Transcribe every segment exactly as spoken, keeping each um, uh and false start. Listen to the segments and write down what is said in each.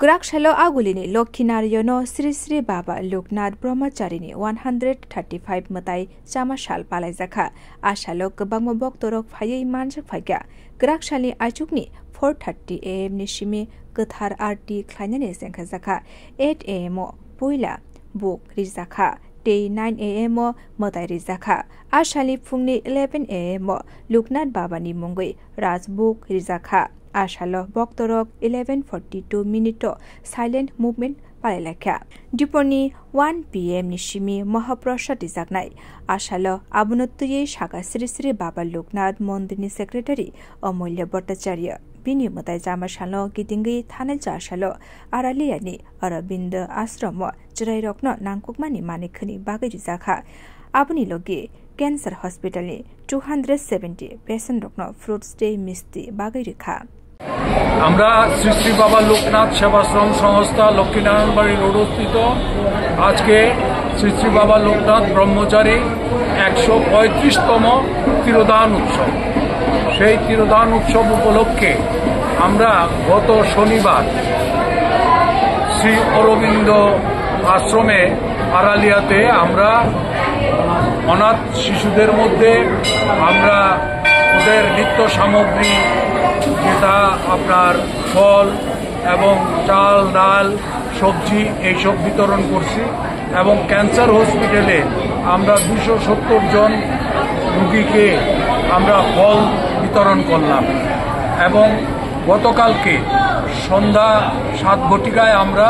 Kwrak salo agulini Lokhi Narayono Sri Sri Baba Loknath Brahmacharini one hundred thirty-five mwtai chama sal palaijakha. A salo kwbangma boktorok phaiwi manjak phaikha. Kwrak salni aichukni four thirty A M ni simi kwthar arti khlainani chengkhajakha. Eight A M o puila buk rijakha tei nine A M o mwtai rijakha. A salni phungni eleven A M o Loknath Babani mungwi rajbuk rijakha. A salo boktorok eleven forty-two minute o silent movement palailaikha. Diponi one P M ni simi Mahaprasad rijaknai. A salo abono twiwi sakha Sri Sri Baba Loknath Mondirni Secretary Amulya Bhattacharya. Bini mwtai chama salo kitingwi thanai cha salo Araliani Aurobindo Ashram o chwrairokno nangkukmani manwi khwni bagwi rijakha. Aboni logi Cancer Hospital ni two hundred seventy patient rokno fruits tei misti bagwi rikha. আমরা শ্রী শ্রী বাবা লোকনাথ সেবাশ্রম সংস্থা, লক্ষ্মীনারায়ণ বাড়ি রোড স্থিত, আজকে শ্রী শ্রী বাবা লোকনাথ ব্রহ্মচারী একশো পঁয়ত্রিশতম তিরোধান উৎসব। সেই তিরোধান উৎসব উপলক্ষে আমরা গত শনিবার শ্রী অরবিন্দ আশ্রমে আরালিয়াতে আমরা অনাথ শিশুদের মধ্যে আমরা ওদের নিত্য সামগ্রী, যেটা আপনার ফল এবং চাল, ডাল, সবজি, এইসব বিতরণ করছি। এবং ক্যান্সার হসপিটালে আমরা দুশো সত্তর জন রুগীকে আমরা ফল বিতরণ করলাম। এবং গতকালকে সন্ধ্যা সাত ঘটিকায় আমরা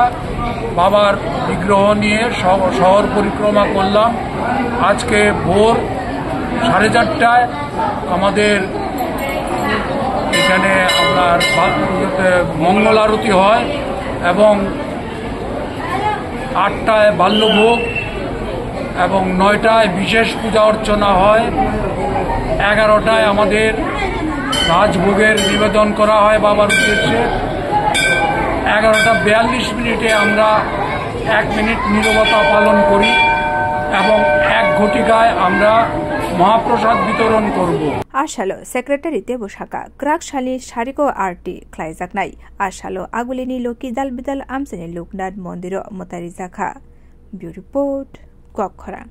বাবার বিগ্রহ নিয়ে শহ-, শহর পরিক্রমা করলাম। আজকে ভোর সাড়ে চারটায় আমাদের এখানে আপনার বা-, ইয়েতে মঙ্গল আরতি হয় এবং আটটায় বাল্যভোগ এবং নয়টায় বিশেষ পূজা অর্চনা হয়, এগারোটায় আমাদের রাজভোগের নিবেদন করা হয় বাবার উদ্দেশ্যে। এগারোটা বিয়াল্লিশ মিনিটে আমরা এক মিনিট নীরবতা পালন করি এবং এক ঘটিকায় আমরা মহাপ্রসাদ বিতরণ করব। A salo secretary teibo sakha, kwrak salni sariko arti khlaijaknai. A salo agulini Lokhi Dalbidal amchaini Loknath Mondiro mwtai rijakha. Bureau Report, Kokkhorang.